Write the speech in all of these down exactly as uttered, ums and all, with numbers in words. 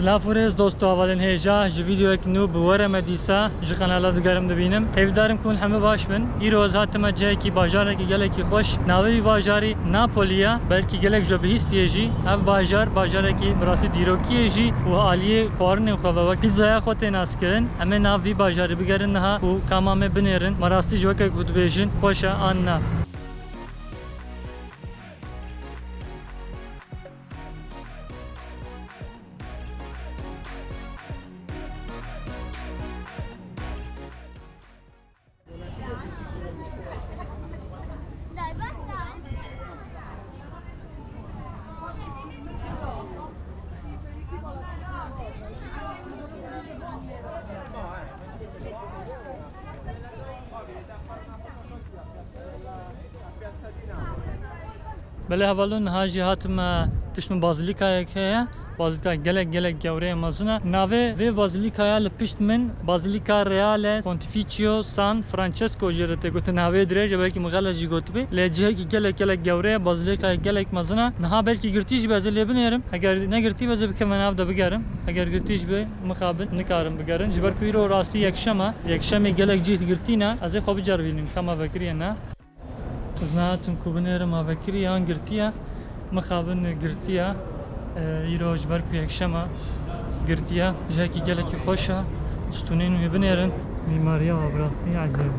Lav û rêz dost û hevalên hêja, ji vîdeoyek nû bi we re me dîsa ji qenala digerim dibînim. Hêvîdarim ku hûn hemû baş bin. Îro ez hatime cihekî, bajarekî gelekî xweş. Navê wî bajarî Napoli ye. Belkî gelek ji we bihîstiye jî. Ev bajar, bajarekî bi rastî dîrokî ye jî û aliyê xwarinên xwe ve wek pîzzaya xwe tê naskirin. Em ê nav vî bajarî bigerin niha û kama me binêrin. Me rastî ji weke ku dibêjin xweş e an na. Belê hevalon, niha jî hatim, e, pişt min bazilîkayek heye. Bazilîka gelek, gelek gewre ye, mezin e. Navê vê bazilîkaya li pişt min Bazilîka Reale Pontificio San Francesco jê re tê gotin. Navê dirêj e, belkî min xelet jî gotibê. Lê cihekî gelek, gelek gewre ye, bazilîkayek gelek mezin e. Niha belkî girtî jî be, ez ê lê binêrim. Eger negirtî be, ez ê bikevime nav de bigerim. Eger girtî jî be, mixabin nikarin bigerin. Ji ber ku îro rastî yekşem e. Yekşemê gelek cih girtî ne. Ez ê xwe biceribînim, ka me vekiriye ne. Ez nehatim ku binêrim, me vekirî yan girtiye. Mixabin girtiye. E, îro ji ber ku yekşem e, girtiye. Cihekî gelekî xweş e. Stûnên wê binêrin. Mîmariya bi rastî ecêb.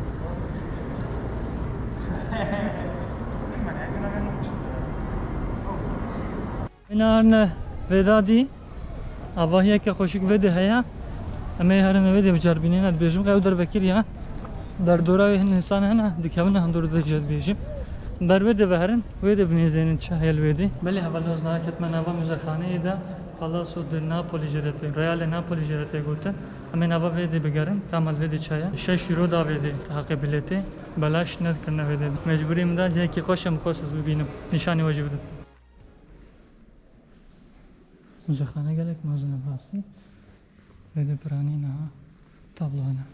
Êna herine vêda dî. Avahiyeke xweşik vê dê heye. Em ê herine vê dê biceribînin. Ez dibêjim, ew dervekirî ye. Derdora wê hin însan hene, dikevine hundir dê jê dibêjim. Ber vê dê veherin, vê dê binêzênin çi heye li vê dê. Belê hevalno, ez niha ketime nava muzexaneyê de. Palazzo di Napoli jê re tê, Reale Napoli jê re tê gotin. Em ê nava vê dê bigerin, ka me li vê dê çi heye. Şeş euro da vê dê heqê bilêtê. Belaş nedikirine vê dê. Mecbûrî min da, cihekî xweş e, min xwest ez bibînim. Nîşanî we jî bidim. Muzexane gelek mezin e bi rastî. Vê dê piranî niha tablo hene.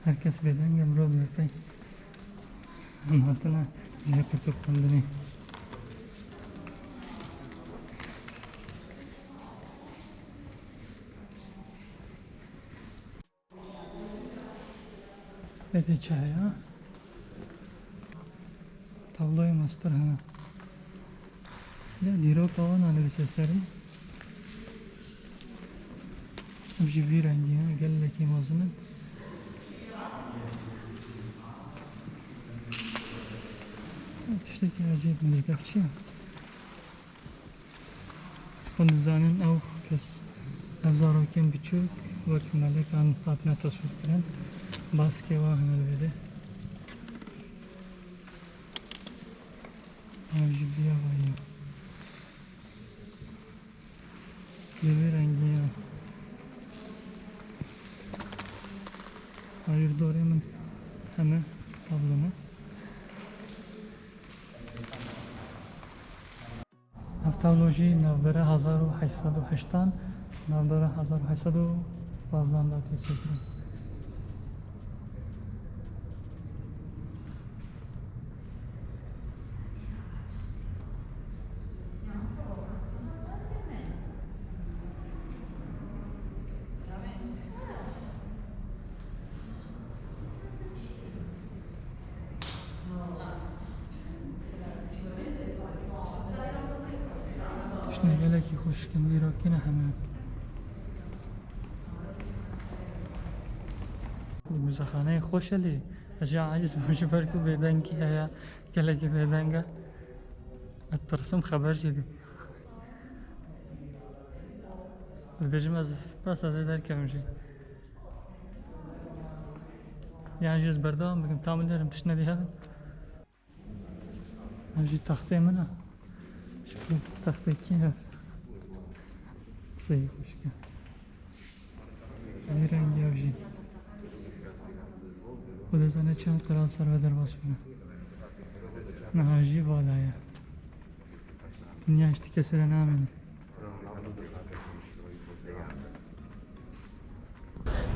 Her kes bêdeng e, mirov bi pey em hatine cihê pirtûk xwendinê. Vê dê çi heye? Tabloyê mestir hene. Lê dîroka wan a nivîse serê. Ev jî vî rengî ye, gelekî mezin in. Tiştekî ecêb min dît, ev çi ye? Hûn dizanin ew kes, ev zarokên biçûk wek melekan hatine teswîrkirin. Baskê wan hene li vê de. Ev jî viya ve ye. Li vê rengî ye. Hayır, dorê min heme tablo ne. Ev tablo jî navbera hezar û heşt sed û heştan, navbera hezar û heşt sed û pazdan da tê çêkirin. Tiştine gelekî xweşik in, dîrokî ne heme. Muzexaneyê xweş e lê ez jî aciz bûm ji ber ku bêdengî heye, gelekî bêdeng e. Ez tirsim xeber jî dî. Dibêjim ez bes ez ê derkevim jî. Yan jî ez berdewam bikim, tam dilerim tişt nedî hebin. Ev jî textê min e. Ji ku textê kî hev? Sey xweşik e. Vî rengî ev jî. Xwedê zane çend qral ser ve derbas bûne. Niha jî vala ye. Dinya ji ti kesî re namêne.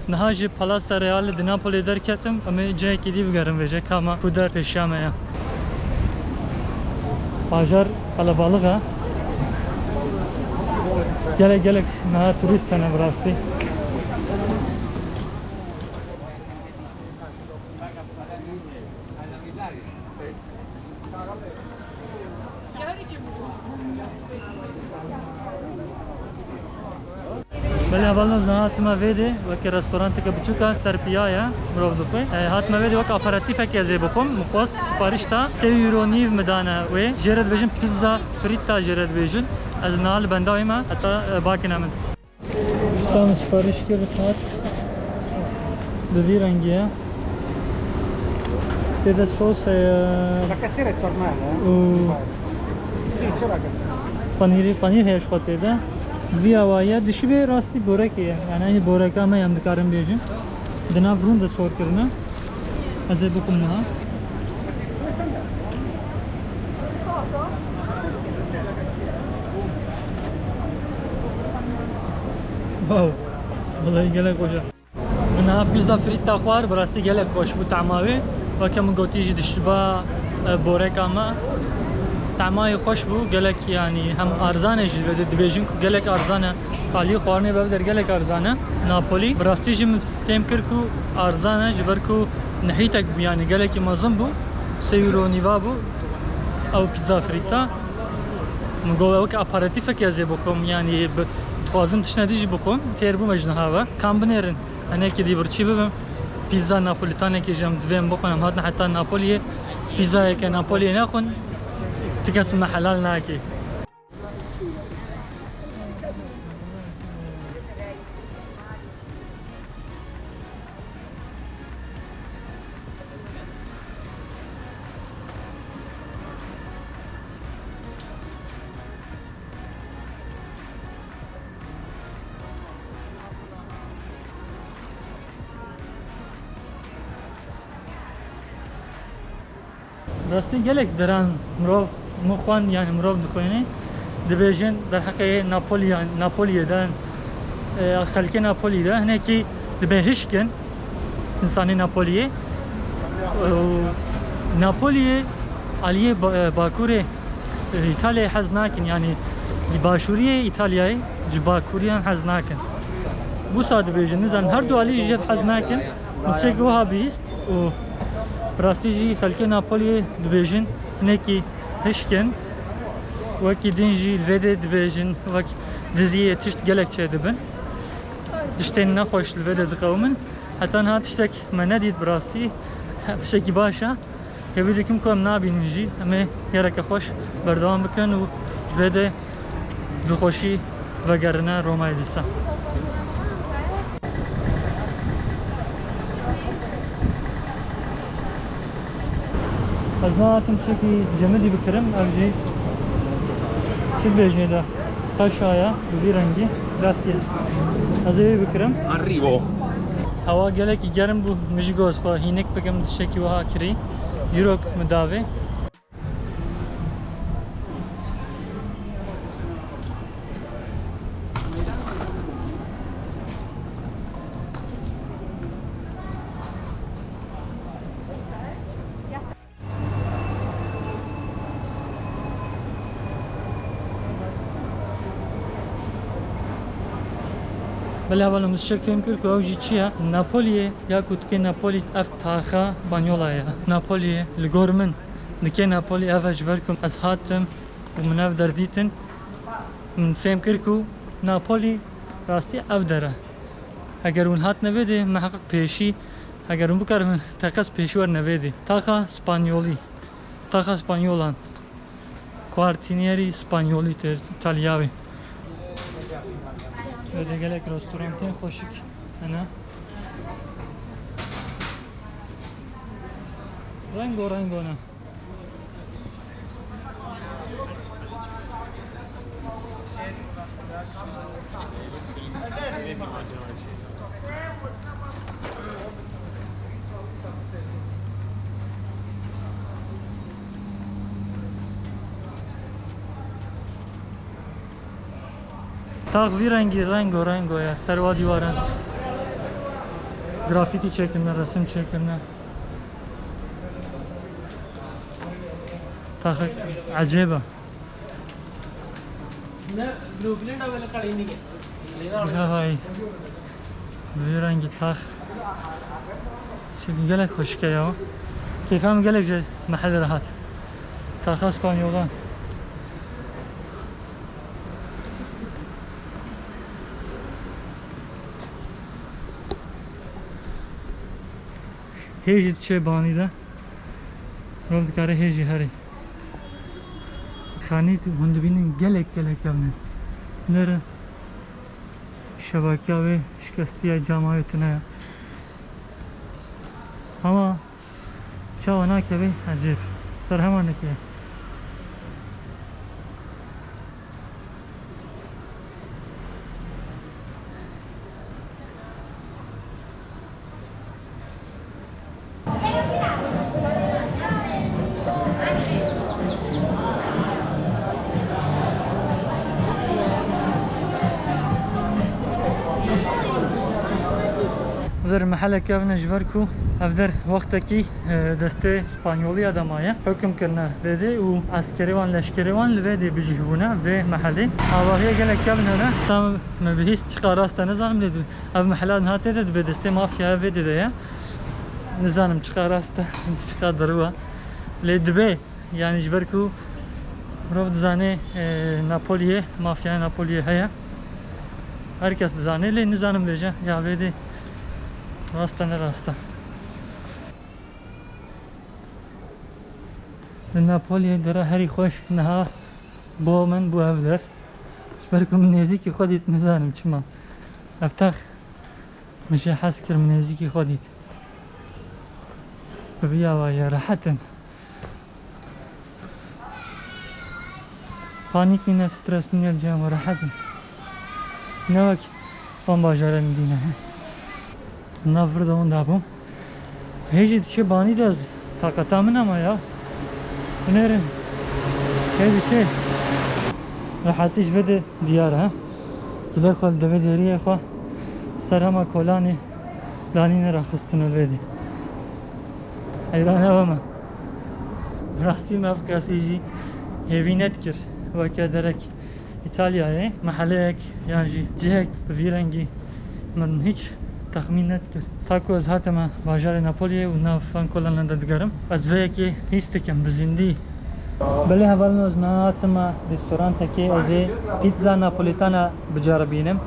Niha ji Palazza Reale di Napoli derketim, em ê cihekî dî bigerin vêce ka me ku der pêşiya me ye. Bajar qelebalix e. Gelek gelek niha turîst hene bi rastî. Belê hevalno, niha hatime vê dê, weke restoranteke biçûk e, ser piya ye, mirov dixwe. E, hatime vê dê weke aperatîfekê ez ê bixwim, min xwest siparîş da, sê euro nîv min dane wê. Jê re dibêjin pizza fritta jê re dibêjin. Ez niha li benda wê me, heta, e, bakine min. Tam sipariş kir, hat. Bi vî rengî ye. Tê de sos heye. La casera è tornata, eh? Û Sì, c'è la casera. Panîrî, panîr heye ji xwe tê de. Vî awayî ye. Dişibê rastî borekê ye. Yani, eynî boreka me ye, em dikarin bêjin. Di nav rûn de sor kirine. Ez ê bixwim niha. Wow. Welayi gelek xweş e. Min niha pizza fritta xwar, bi rastî gelek xweş bû tahma wê. Weke min gotî jî dişiba, e, boreka me. Tahma wê xweş bû, gelek, yanî hem arzan e jî, dibêjin ku gelek arzan e. Aliyê xwarinê bi ev der gelek arzan e. Napoli. Bi rastî jî min fêm kir ku arzan e, ji ber ku nihîtek bû, yanî gelekî mezin bû. Sê euro nîva bû. Ew pizza fritta. Min got, weke aperatîfekê ez ê bixwim, yanî bi, dixwazim tiştine dî jî bixwim. Têr bûme ji niha ve. Ka em binêrin. Hinekî dî birçî bibim. Pizza napolitanekê jî em divê em bixwin. Em hatin heta Napoliyê. Pizzayeke Napoliyê nexwin, ti kes me helal nake. Rastî gelek deran mirov, min xwend, yanî mirov dixwîne, dibêjin derheqê Napoliyan, Napoliyê de, e, xelkê Napoliyê de hinekî dibe hişk in, însanê Napoliyê. Û Napoliyê aliyê ba-, e, bakurê, e, Îtalyayê hez nakin, yanî başûriyê Îtalyayê ji bakuriyan hez nakin. Wisa dibêjin, nizanim her du alî jê hez nakin. Min tiştekî wiha bihîst û bi rastî jî xelkê Napoliyê dibêjin hinekî hişk in. Wekî din jî li vê dê dibêjin, wek diziyê tişt gelek çêdibin. Tiştên nexweş li vê dê diqewimin. Heta niha tiştek me nedît bi rastî. Tiştekî baş e. Hêvî dikim ku em nabînin jî, em ê gereke xweş berdewam bikin û ji vê dê bi xweşî vegerine Romayê dîsa. Ez nehatim tiştekî cemidî bikirim, ev jî çi dibêjinê de? Qeşa ye, bi vî rengî, grazie. Ez ê wê bikirim. Arrivo. Hewa gelekî germ bû, min jî got xwe hînik bikim, tiştekî wiha kirî. Dîrok min davê. Belê hevalno, min tiştek fêm kir ku ew jî çi ye? Napoliyê ya ku dikê Napolî, ev taxa Spanyola ye. Napoliyê li gor min dikê Napolî, ev e, ji ber ku ez hatim û min ev der dîtin. Min fêm kir ku Napolî rastî ev der e. Heger hûn hatine vê dê, miheqeq pêşî, heger hûn bikarin, teqez pêşî werine vê dê. Taxa Spanyolî. Taxa Spanyolan. Quartinieri Spanyolî tê Îtalya wê. Vê dê gelek restorantên xweşik hene. Rengo rengo ne. Tax vî rengî rengo rengo ye, ser wa dîwaran. Grafîtî çêkirine, resim çêkirine. Taxek ecêb e. Ne, Brooklyn da wele kalînî. Vay. Bi vî rengî tax. Şekil gelek xweşik e ya. Keyfa min gelek ji mehelê re hat. Taxa Spanyolan. Hê jî diçe banî de. Mirov dikare hê jî herî. Kanî hûn dibînin gelek gelek kevn e. Nêr e. Şebakiya wê şikestiye, cama wê tune ye. Ama çawa nakeve ecêb. Ser heman dike. Vir meheleke evne ji ber ku ev der wextekî, e, destê Spanyoliya de maye. Hukm kirine vê dê û eskerê wan, leşkerê wan li vê dê bijîh bûne, vê mehelê. Avahiye gelek kevn hene. Tam me bihîst çiqa rast e nizanim lê ev mehela niha tê de dibe destê mafyaya vê dê de ye. Nizanim çiqa rast e, çiqa derû e. Lê dibe, yani ji ber ku mirov dizane, e, Napoliyê, mafyaya Napoliyê heye. Her kes dizane, lê nizanim bêje ya vê dê rast e ne rast e. Li Napoliyê dere herî xweş niha bo min bû ev der. Ji ber ku min nêzîkî xwe dît, nizanim çima. Ev tax min jê hez kir, min nêzîkî xwe dît. Bi vî awayî rehet in. Panîk nîne, stres nîne, li cem rehet in. Ne wek van bajarên dî ne. Nav vir de winda bûm. Hê jî diçe banî de ez taqeta min ama ya. Binêrin. Hê diçe. Rehetî ji vê de diyar e. Dilê xwe li devê deriyê xwe ser hema kolanê danîne raxistin û vê de. Heyran ew me. Rastî me ev qesî jî hêvî nedikir. Weke derek Îtalyayê, meheleyek yan jî cihek bi vî rengî min hiç texmîn nedikir. Ta ku ez hatime bajarê Napoliyê û nav van kolanan de digerim, ez vê yekê hîs dikim bi zindî. Belê hevalno, ez niha hatime restorantekê, ez ê pizza napolitana biceribînim.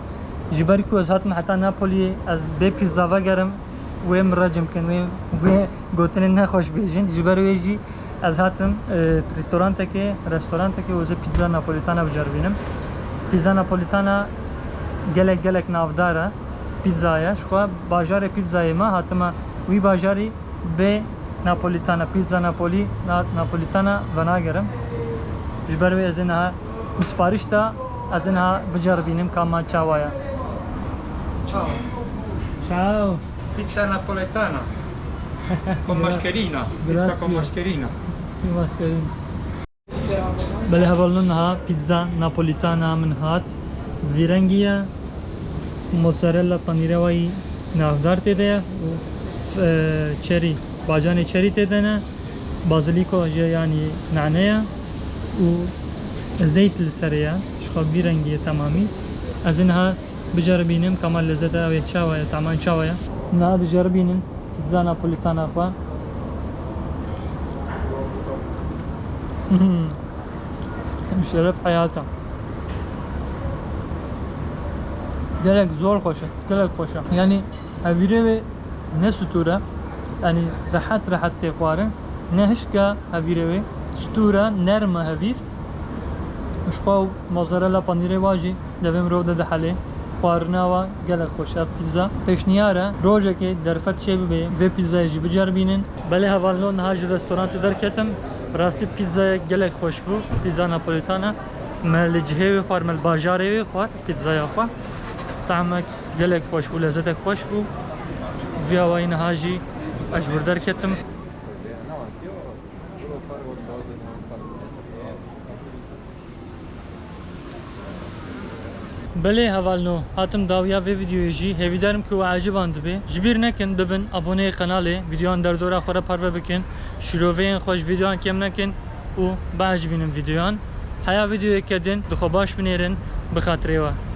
Ji ber ku ez hatime heta Napoliyê, ez bê pizza vegerim, wê min recim kin, wê, wê gotinên nexweş bêjin. Ji ber wê jî ez hatim, e, restorantekê, restorantekê û ez ê pizza napolitana biceribînim. Pizza napolitana gelek, gelek navdar e. Pizza ye. Ji xwe bajarê pizzayê me hatime wî bajarî bê napolitana, pizza napoli, na-, napolitana venagerim. Ji ber wê ez ê niha min sipariş da, ez ê niha biceribînim ka ma çawa ye. Ciao. Ciao. Pizza napoletana. Con mascherina. Pizza con mascherina. Sì, mascherina. Belê hevalno, niha pizza napolitana min hat. Vî rengî ye. Mozzarella panîrê wayî navdar tê de ye. Û, e, çerî, bacanê çerî tê de ne. Baziliko jê, yanî nane ye. Û zeyt li serê ye. Ji xwe vî rengî ye temamî. Ez ê niha biceribînim ka ma lezeta wê çawa ye, taman çawa ye. Niha diceribînin pizza napolitana xwe. Hmm. Şeref heyata. Gelek zor xweş e, gelek xweş e. Yanî hevîrê wê ne stûr e. Yanî rehet rehet tê xwarin. Ne hişk e hevîrê wê. Stûr e, nerm e hevîr. Ji xwe mozzarella panîrê wa jî devê mirov de dihelê. Xwarina wa gelek xweş e ev pizza. Pêşniyar e, rojekê derfet çêbibê, vê pizzayê jî biceribînin. Belê hevalno, niha ji restorantê derketim. Bi rastî pizzayek gelek xweş bû. Pizza napolitana. Me li cihê wê xwar, me li bajarê wê xwar pizzaya xwe. Tahmek gelek xweş bû, lezetek xweş bû. Vî awayî niha jî ez ji wir derketim. Belê hevalno, hatim dawiya vê videoyê jî, hêvîdarim ku we eciban dibe. Ji bîr nekin bibin aboneyê qenalê, videoyan derdora xwe re parve bikin, şîroveyên xwe ji videoyan kêm nekin û biecibînin videoyan. Heya videoyeke din di xwe baş binêrin, bi xatirê we.